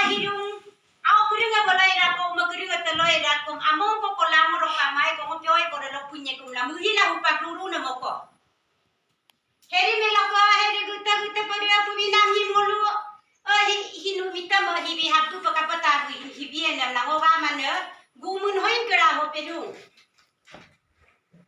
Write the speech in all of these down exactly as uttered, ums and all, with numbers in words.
Hidung, au keringa bolai rakom, ma keringa teloi rakom, among ko kolang ro kamai ko ngopioi ko relo punye kumla, muhila hupak duru na moko. Heri meloko, heri guta guta pada aku binam hi molu. Oh, hi, hinu mita ma hibi hatu pakapata hi, hibi enam na ngoga mana, gumun hoin kera ho pedung.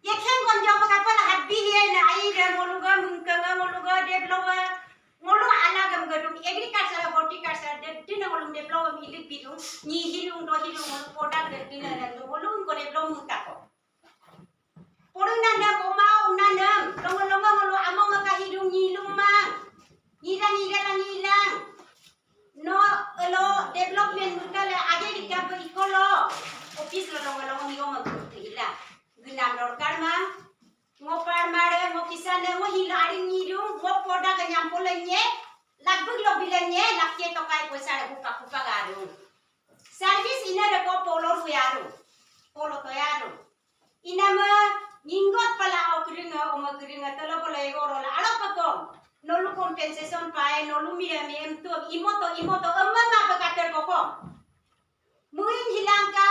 Yekhen konjo pakapala habbi hi na ai de molu ga mungka ga molu ga develop ga. Molu ala gam gadung agriculture, horticulture, de dina molu develop ilik bidung, ni hilung do hilung molu product de dina na molu ko develop mutako. Purun nanam, uma unanam, longo longo ngolu among aka hidung nyilung mang. Nyilang nyilang nyilang. No, elo development mutala age di kampo ikolo. Office lo longo longo ngiyo mabutu ila. Gunam dorkar mang. Ngo farmer, ngo kisan, ngo hilo aring nyidung, ngo poda ke nyampo lenye. Lagbuk lo bilenye, lakye tokai poisa le hupa hupa garung. Service ina de ko polo ruyarung. Polo toyarung. Inama nyinggot pala o keringa, oma keringa, telo pala igoro la, alo pekom. Nolu compensation pae, nolu mira mi em tu, imoto, imoto, emma ma pekater kokom. Muin hilangka,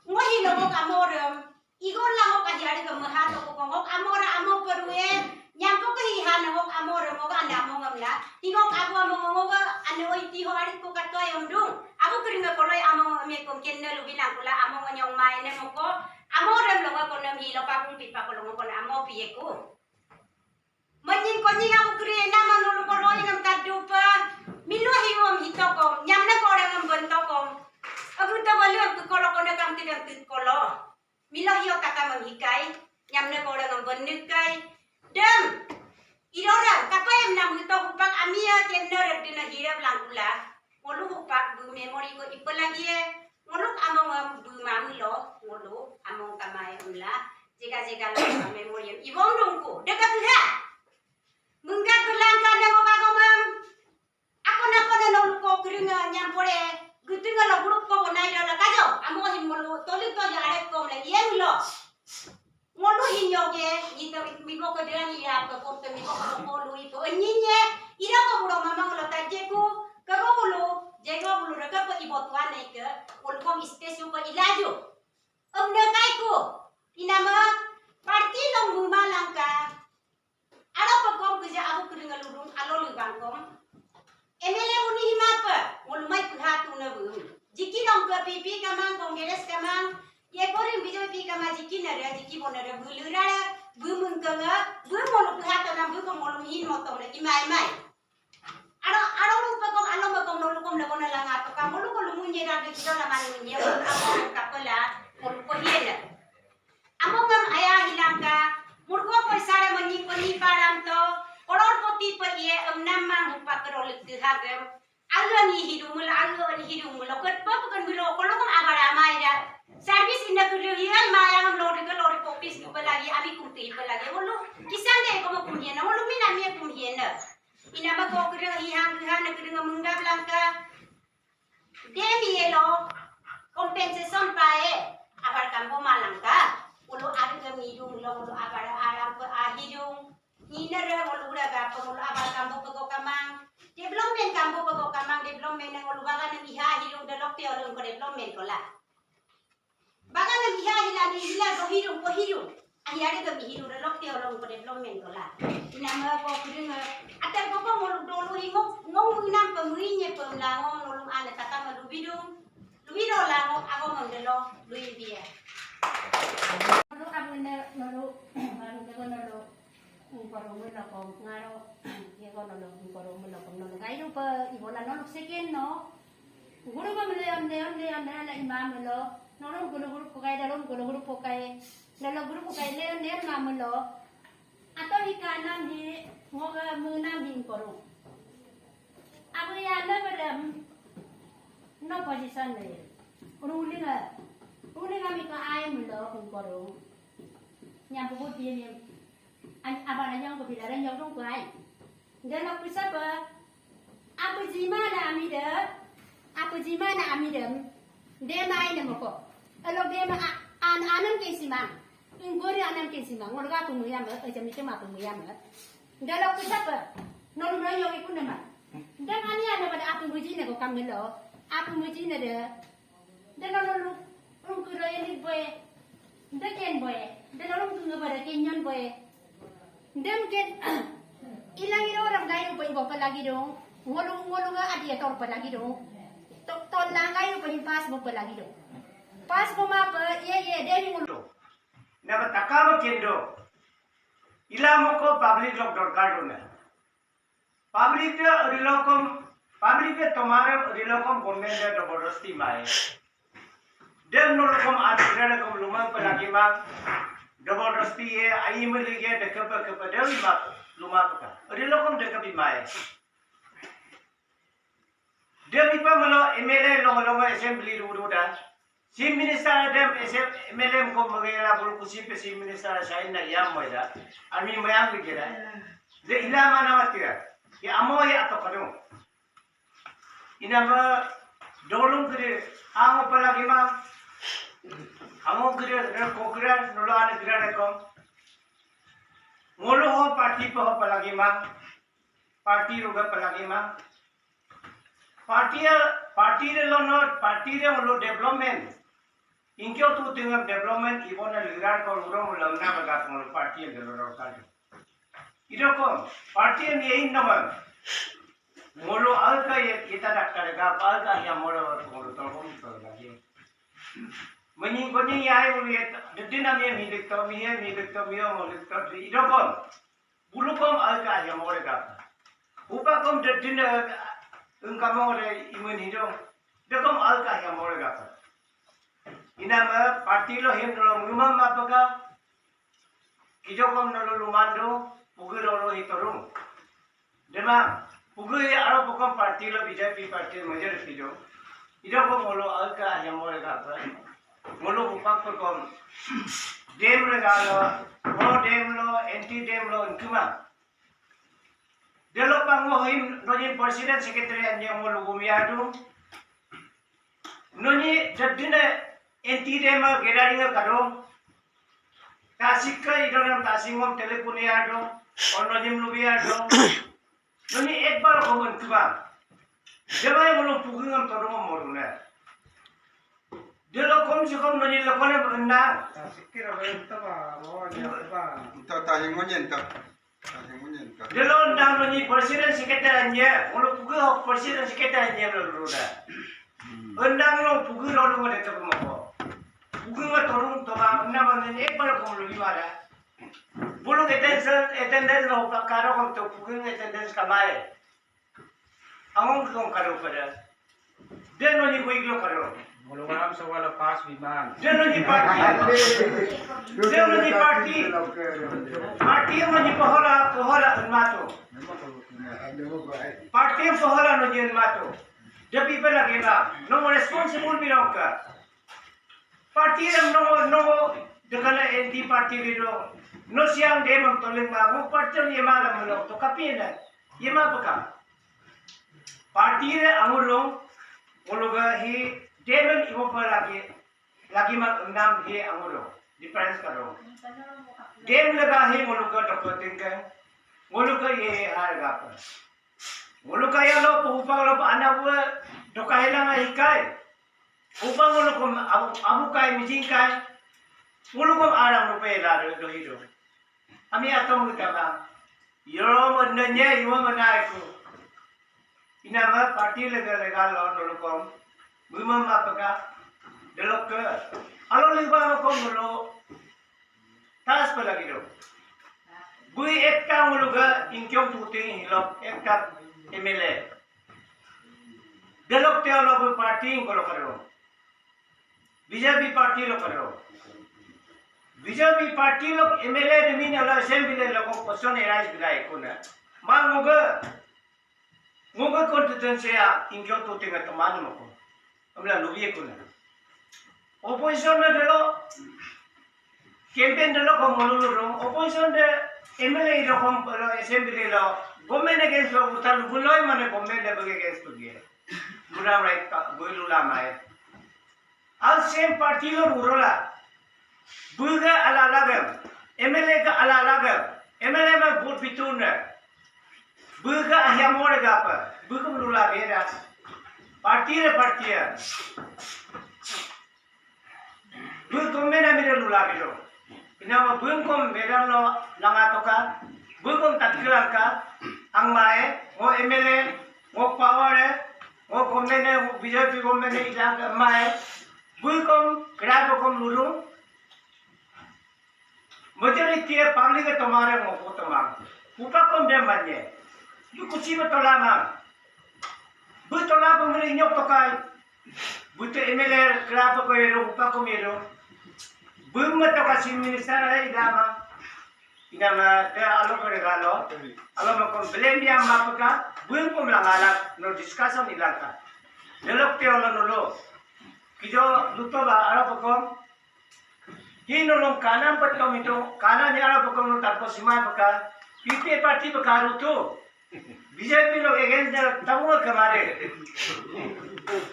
ngo hilo ngok amorem. Igor la ngok ahi ari ke meha toko ko ngok amora amo perue. Nyampo ke hiha na ngok amorem, ngok ane amo ngamla. Ti ngok abu amo ngok ane oi ti ho ari ko katoi emdung. Abu keringa koloi amo ngok me kom kenne lu bilang kula amo ngonyong mai ne moko. Amorem lo ngok konem hilo papung pipa kolo ngok konem amo piyeku. Menying konying abu kri nama nolu koro ingam tadu pa. Milo hiwam hitokom, nyamna korengam bentokom. Abu tawalu abu kolo kone kam tidam tit kolo. Milo hiyo takamam hikai, nyamna korengam bennikai. Dem, iroram, kapa em nam hito hupak amia kenna redina hirap langkula. Ngolu hupak bu memory ko ipe lagi e. Ngoluk among em bu mamu lo, ngolu among kamai emla. Jega jega lo memory em. Ibong dongku, dekat tuha. Menggat belangka demo bagomem. Ako na kono nolu ko keringa nyampore. Gutunga lo grup ko bonai lo la kajo. Among him ngolu toli toli arek kom le iyeng lo. Ngolu hinyoge, nyita miko ke dia ni ya, ke porte miko ke ngolu ito. Enyinye, ira ko bulu mamang lo tajeku, ke bulu, jega bulu reka pe ibo tuan ike, ngolu kom space ko ilaju. Em de kaiku, inama, parti long muma langka. Alo pekom keja abu keringa lurung, alo lubang kom. M L A uni hima pe, ngolu mai puha tu na bu. Jiki dong ke P P kamang, Congress kamang, ye koring B J P kamang jiki na re, jiki bona re, bu lura re, bu mengkeng, bu molu puha to na bu ko molu hin motong re, imai mai. Aro, aro lu pekom, alo pekom, nolu kom, lego na langa pekom, molu ko lumunye da, de kilo na man munye, molu ako kapela, molu ko hiena. Among em aya hilangka, murgo poisa re menying ko ni param to, koror poti pe iye em namang hupak kero lekte hagem. Alu ni hidung mula, alu ni hidung mula, ket pe pekan mula, kolo kom abara mai da. Service inda kudu hial mayang lori ke lori popis ke pelagi, ami kumti pelagi. Wolu, kisang de komo kumhiena, wolu mina mi kumhiena. Inama ko kudu hihang kudu hana kudu ngemengga belangka. Demi elo compensation pae, abar kambo malangka. Ulu aru ke midung lo, ulu abar aram pe ahidung. Nina re ulu ura gapa ulu abar kambo pego kamang. Development kambo pego kamang, development nang ulu bagan nang iha hidung delok te olong ko development kola. Bagan nang iha hila ni hila ko hidung ko hidung. Ahi ada kami hidu relok te olong ko development ko la. Inama ko kudinga. Atar ko ko ngoluk dolu hi ngok ngong inam pemuinye pemla ngong nolum ana takam lubidung. Lubido la ngok ago ngong delo luibia. Nolu abune nolu baru dego nolu ngkoro mulo ko ngaro yego nolu ngkoro mulo ko nolu gayu pe ibola nolu sekin no. Guru ba mele onde onde onde ana imam lo. Nolu guru guru pokai dalom guru guru pokai. Lolo guru pokai le ne mamulo. Ato hi kanam hi ngoga munam hi ngkoro. Abu ya na badam. No position le. Ruling a. Ruling a mi ka ai mulo ngkoro. Nyam bubu di ni. An abana nyong ko bilara nyong dong ko ai. Delo kusapa? Abu jima na amida, abu jima na amida. Dema ai ne moko. Elo dema a, an anam ke simang. Ngori anam ke simang. Ngori ga pemuyam, e jam itu ma pemuyam. Delo kusapa? Nolu no yo iku nama. Dem ani ana pada abu buji ne ko kamelo. Apu muji na de. De no no lu rum kuro elik boy. De ken boy. De no rum kunga boy de kenyon boy. Dem ken ilang iro ram gayu boy bo pelagi dong. Ngolu ngolu nga adi ator pelagi dong. Tok ton na gayu boy pas bo pelagi dong. Pas bo ma pe ye ye de ngolu. Na ba takama kendo. Ila moko public lok dorkar dona. Public de adi lokom, public de tomarem adi lokom government de jabardasti mai. Dem no lokom adi lokom lumang pelagi mang. Jabardasti ye ayi meli ye de kepe kepe dem ma luma peka. Adi lokom de kepi mai. Dem ipa melo M L A longo longo assembly rudu da. Chief Minister dem ese M L A ko magela bulu kusi pe Chief Minister sain na yam moida. Ami mayam gera. De ila mana watia. Ya amo ya ato kado. Ina ma dolung gede ango palagi ma. Ango gede re ko gede nolo ane gede re ko. Ngolo ho party pa ho palagi ma. Party ruga palagi ma. Party ya, party de lo no, party de lo development. Ingkyo tu dengan development ibona ligar ko urong lamna baga ngolo party de lo ro ka. Ido ko party ni in naman. Ngolo alka ye kita daktar ga alka ya molo ngolo tolong tolong lagi. Menying konying ya ngolo ye dedina mi mi dekto mi ye mi dekto mi yo ngolo dekto ido ko. Bulukom alka ya more gapa. Upakom dedina engkamore imen hido. Dekom alka ya more gapa. Inama party lo him lo ngumam mapaka. Kijokom nolo lumando, pugu lo lo hitorung. Dema, pugu ye aro pokom party lo B J P party major kijo. Idokom ngolo alka ya more gapa. Ngolo bupak pokom. Dem le galo, pro dem lo, anti dem lo, engkuma. Delo pango him nonyi president secretary anye mo lugu miadu. Nonyi jadine enti dema gedaringa kado. Tasika idonam tasingom telepon yado. On nonyi lubi yado. Nonyi ekbar komen kuba. Dema yang belum pugingam todong moruna. Delo kom si kom nonyi lekone benda. Tasika benda ba, mo nya ba. Ento tahingonye ento. Delo endang lo ni president secretary anye, ngolo pugu ho president secretary anye lo ruda. Endang lo pugu lo lo ngode to moko. Pugu ma torung to ma na ma ne ek bar ko lo liwara. Bulu attendance attendance lo pa karo ko to pugu attendance kamai. Angong kong karo pada. Deno ni kuiglo karo. Ngolo waram sawala pass bimang. Deno ni party. Deno ni party. Party mo ni pohola pohola enmato. Party pohola no ni enmato. Depi pela kena. No responsible bilongka. Party dem no no dekala anti party bido. No siang dem toleng ma. Mo party ni malam lo to kapina. Yema peka. Party re angurung, ngoluga hi demem iwo pa lagi, lagi ma endam hi angurung. Difference karo. Dem lega hi ngoluga doktor tingke, ngoluga ye har gapa. Ngoluga ya lo pa upa lo pa ana bua doka hilang hikai. Upa ngoluga abu, abu kai mijing kai. Ngoluga arang rupe la do, do hido. Ami atong kita ba. Yoro menenye iwa menaiku. Inama party lega lega lo nulukom. Bumam apaka. Delokke. Alo liba kom lo. Tas pala gido. Bui ekta nguluga ingkyong puting hilok ekta M L A. Delok te alo bui party ngolo karo. B J P party lo karo. B J P party lo M L A de min ala assembly lo ko question arise bilai kuna. Ma ngoga. Ngoga constituency a ingkyo to tenga teman mo ko. Amla lubi kuna. Opposition na delo. Campaign delo ko ngolulu ro. Opposition de M L A ro ko lo assembly lo. Government against lo uta lubuloi mane government de bage against to dia. Mura right ka, bulu lamai. Al same party lo burola. Buga ala lagam. M L A ka ala lagam. M L A ma vote bitun na. Buga ahyamore gapa. Buga bulula beda. Party re party ya. Bui kom mena mire lula biro. Ina ma bui kom mena lo langa toka. Bui kom tatkilang ka. Ang mae, ngo M L A, ngo power e, ngo government e, ngo B J P government e ilang ka mae. Bui kom kera bo kom lulu. Majority e public e tomare ngo ko tomang. Upa kom dem banye. Bui kusi ma tola ma. Bui tola pemilih nyok tokai. Bui te M L A kera to ko ero upa kom ero. Bui ma toka chief minister e idama. Idama te alo ko regalo. Alo ma kom blame dia ma peka. Bui kom langala no discussion ilangka. Delok te olo nolo. Kijo duto ba aro ko kom. Hino long kanam petom ito, kanam ni ara pekong long tarko simai peka, P P A party peka rutu. B J P long against the tamu kemare.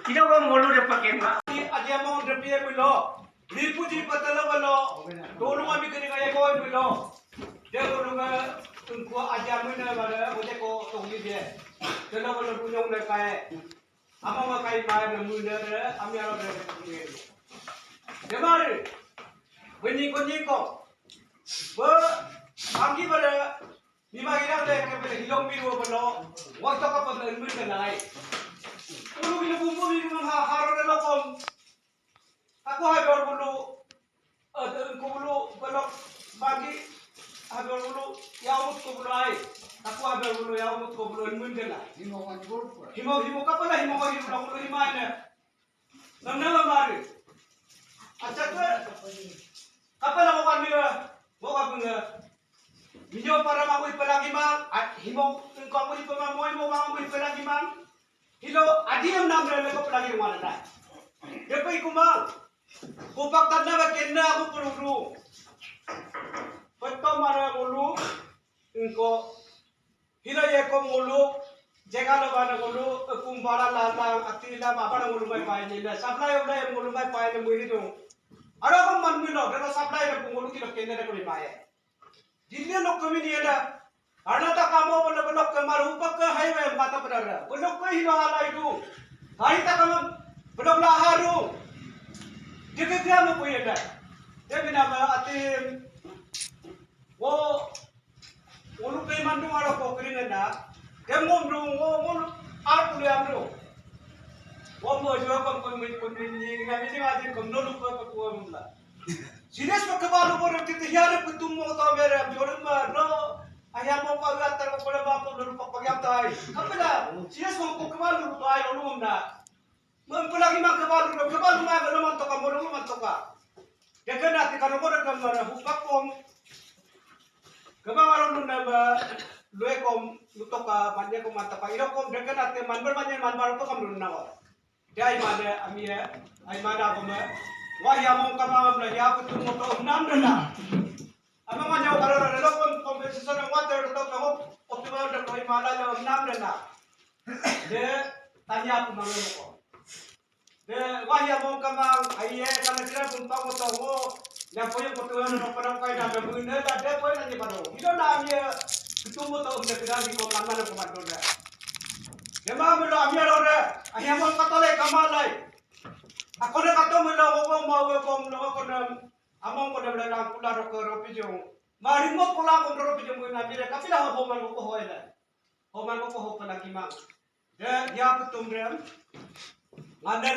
Kita ko molu de pakai ma. Aja mau de pie bulo, ripu di patalo bulo, tolu ami kene kaya ko bulo. Dia ko lunga tungku aja muna bala, oje ko tongli dia. Telo bulo bunyong na kai. Ama makai mai na muna re, ami aro re. Demare, benyiko nyiko. Be, angki bala, mima hilang de ke bala hilong biru bala, waktu ka bala ilmu kenai. Ulu gila bumbu biru ha haro de lokom. Aku hajar bulu, eh, ko bulu belok bagi, hajar bulu, yaumut ko bulu ai. Aku hajar bulu, yaumut ko bulu mundela. Himo, himo kapala, himo ko himo bulu himane. Namna mari. Acha ke, kapala mo kan mira, mo kan mira. Minyo para mangui pelagi mang, himo ko mangui pelagi mang, mo himo mangui pelagi mang. Hilo adiem nam re leko pelagi rumah nana. Depe ikumang. Kupak tanna ba kenna aku peruru. Peto mara ngulu. Engko. Hilo yeko ngulu. Jegalo bana ngulu. Ekum bala lalang. Atila babana ngulu mai paine. Sablai ulai ngulu mai paine muhidung. Ara ko man milo. Dero sablai dero ngulu kilo kenna dero mai. Dili no kami ni ada. Karena tak kamu belok belok ke maru pakai highway mata pedara. Belok ke hilo halai du. Hari tak kamu belok laharu. Dia ke dia mau punya dah. Dia bina ba atim. Wo. Ulu ke mandu ada ko kering dah. Dia mau du wo wo aku dia amdu. Wo mau juga kon kon min kon min ni ngai ni ngai kon nolu ko ko ko mula. Serious mo kebalu mo rem titi hiare putum mo to mere am jorim ma no. Ayam mo pa gatar ko pole ba ko lulu pa pagiam tai. Kapila serious mo ko kebalu to ai lulu na. Mo pelagi ma kebalu no kebalu ma no man toka mo no man toka. Dekena ti kano ko dekena mara hupak kom. Kebang alo nunda ba lue kom lutoka manye kom mantapa ilo kom dekena te man ber manye man baru toka nunda ko. Dia imane amie, aimana kome. Wah ya mong kama amla ya kutu moto nam dana. Ama manya karo relo kon compensation water to kaho optimal de koi mala le nam dana. De tanya aku manglo ko. De wah ya mong kama aiye kana kira pun pa moto ngo. Ya koyo moto no pada kai na de mune da de koi na ni pado. Ilo na amie kutu moto de kira ni ko mama ko mando da. Dema melo amia lore, ahia mon katole kamalai. Akone kato melo ogo mau we kom lo kone among kone melo lang kula ro ke ro pijong. Mari mo kula kom ro pijong na mire kapila ho man ko ho ele. Ho man ko ho pala kimang. De ya kutum dem. Ngande